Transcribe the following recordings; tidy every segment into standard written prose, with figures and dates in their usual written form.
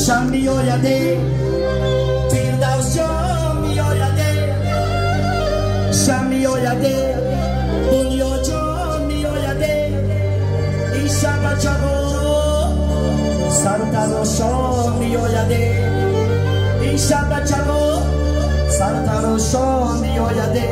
Шам меояде, Фирдавс ҷон меояде, Шам меояде, Дунё ҷон меояде, ин шабачаҳо сартарошон меояде, ин шабачаҳо сартарошон меояде.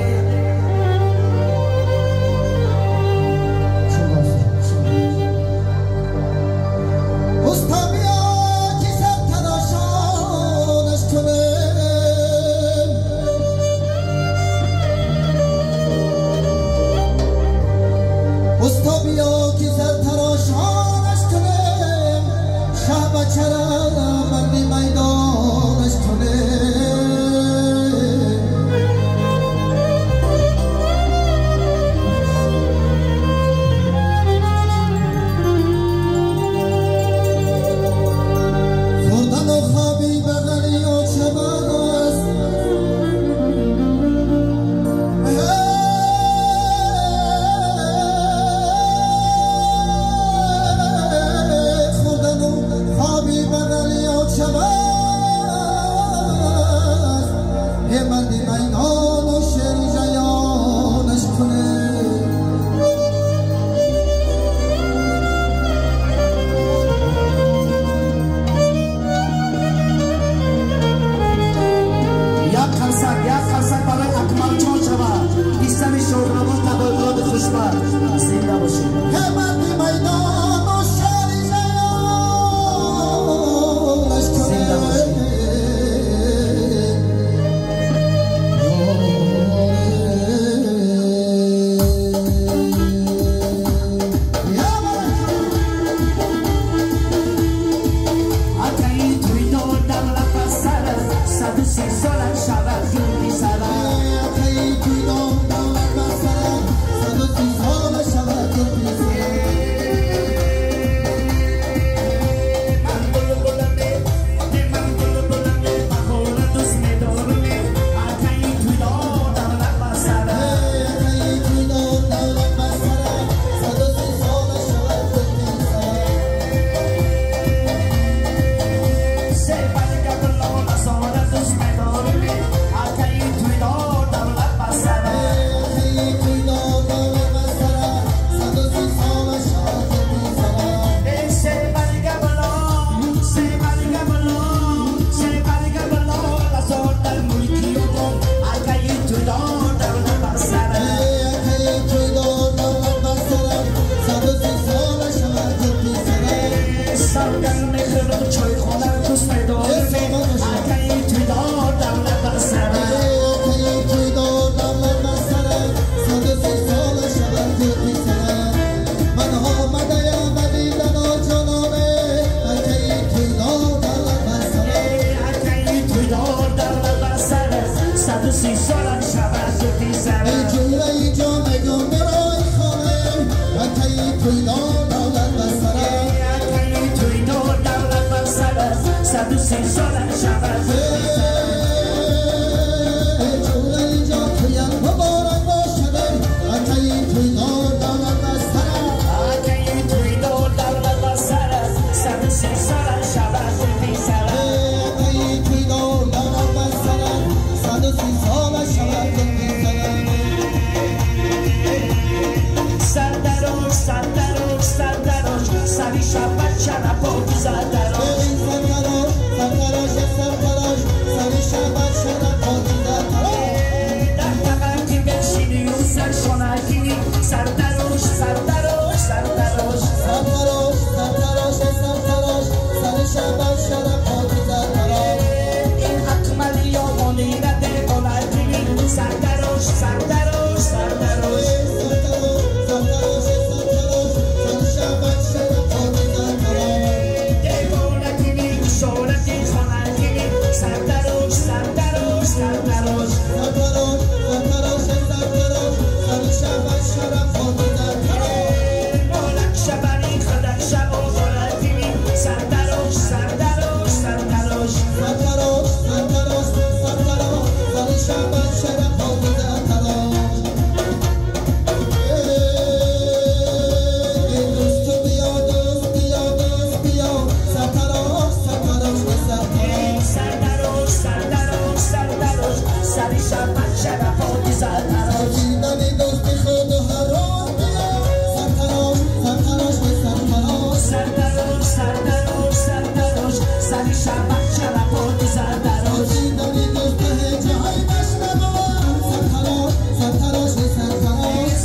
шарбат шара покиза дарош.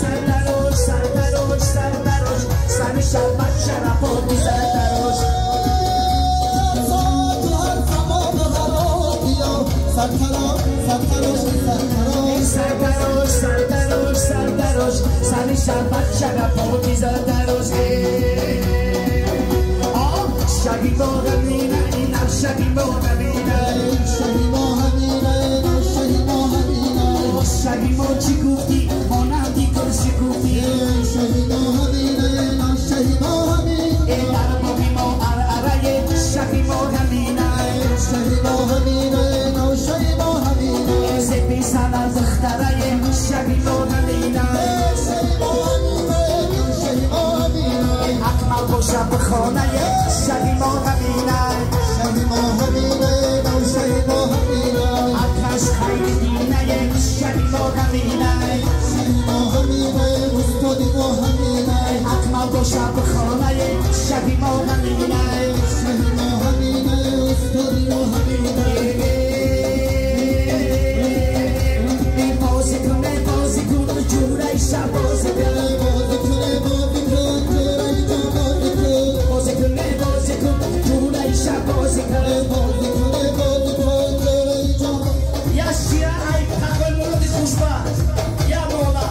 Сартарош, сартарош, сартарош, сари шарбат шара покиза дарош. Сартарош, сартарош, сартарош, сари шарбат шара покиза дарош. Шаби мо ҳамина, инам шаби мо ҳамина. Шаби мо ҳамина, шаби мо ҳамина. Шаби мо чӣ гуфтӣ, монанди гул шукуфтӣ. Шаби мо ҳамина, шаби мо ҳамина. Дар боғи мо арарае, шаби мо ҳамина. Шаби мо ҳамина, шаби мо ҳамина. Зеби сана духтарае, шаби мо ҳамина. Шаби мо ҳамина, шаби мо ҳамина. Акмал боша бихонае, шаби мо ҳамина. Шаби мо ҳамина, шаби мо ҳамина. Акаш хайри динае, шаби мо ҳамина. Шаби мо ҳамина, устоди мо ҳамина. Акмал боша бихонае, шаби мо ҳамина. Шаби мо ҳамина, устоди мо ҳамина. Бозӣ кун, бозӣ кун, ҷураи шаб бозӣ кун. Бозӣ кун, бозӣ кун, ҷураи ҷон бозӣ кун. Бозӣ кун, бозӣ кун, ҷураи шаб бозӣ кун. Бозӣ кун, бозӣ кун, ҷураи ҷон. Я шия, ай какой молодец, хушбахт. Я мола.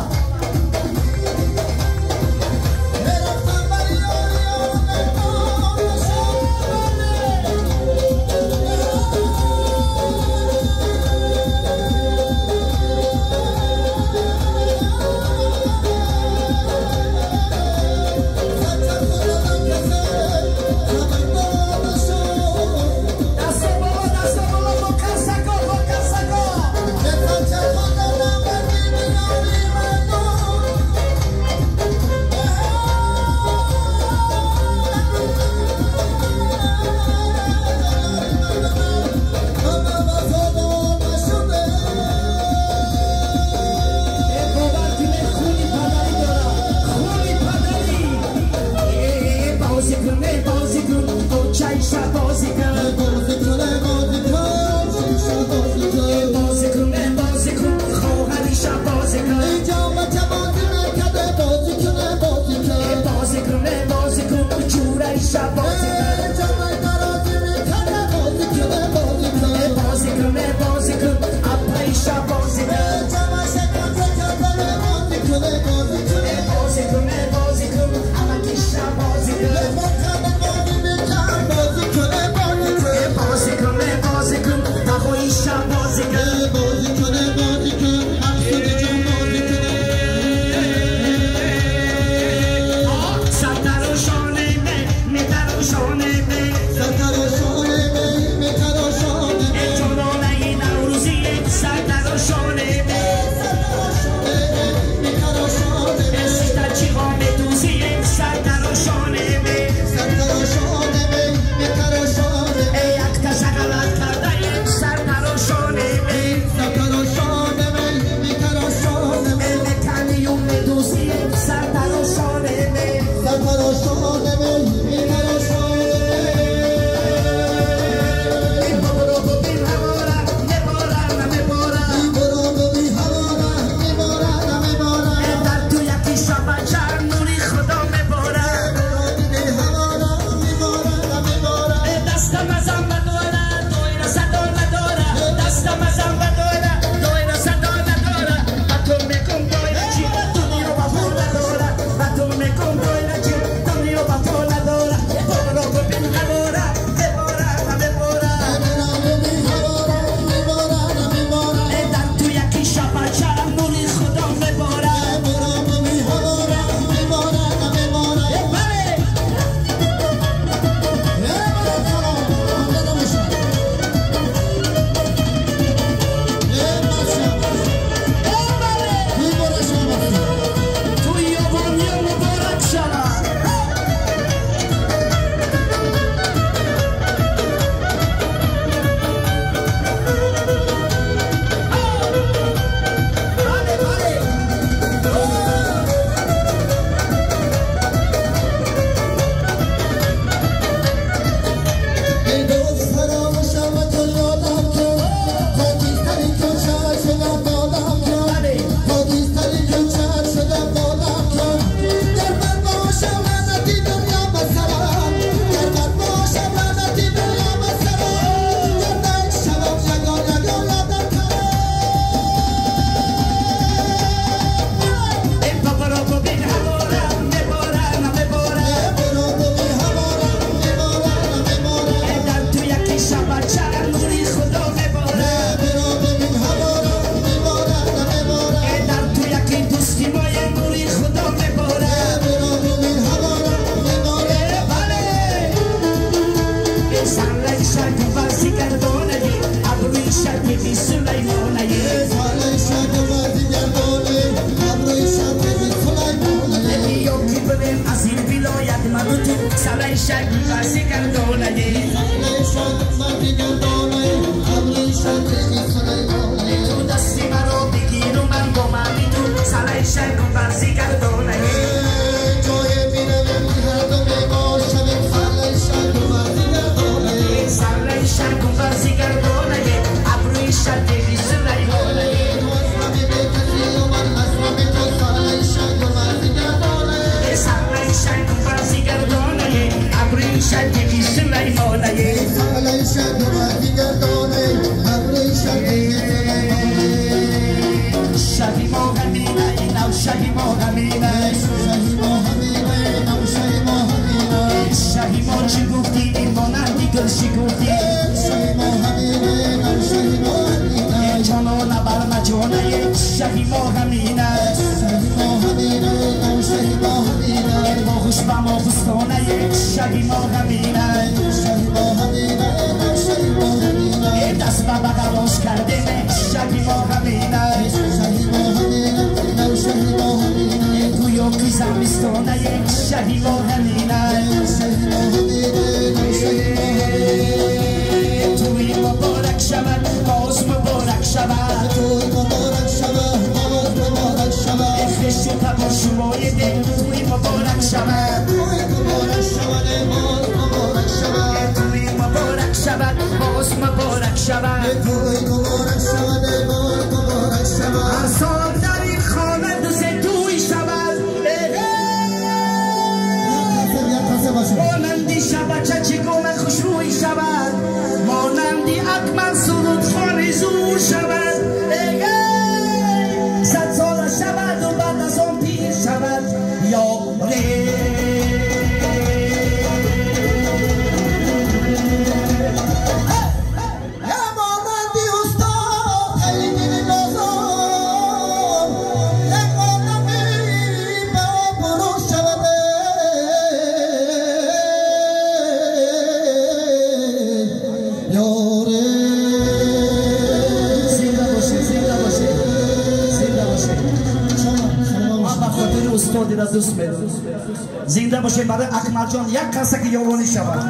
Зинда бошем барои Акмалҷон як каса ки ёвонӣ шавад.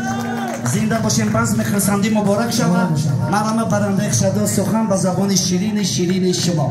Зинда бошем, базми хурсандӣ муборак шавад. Марама барандаи шадо сухан ба забони ширини ширини шумо.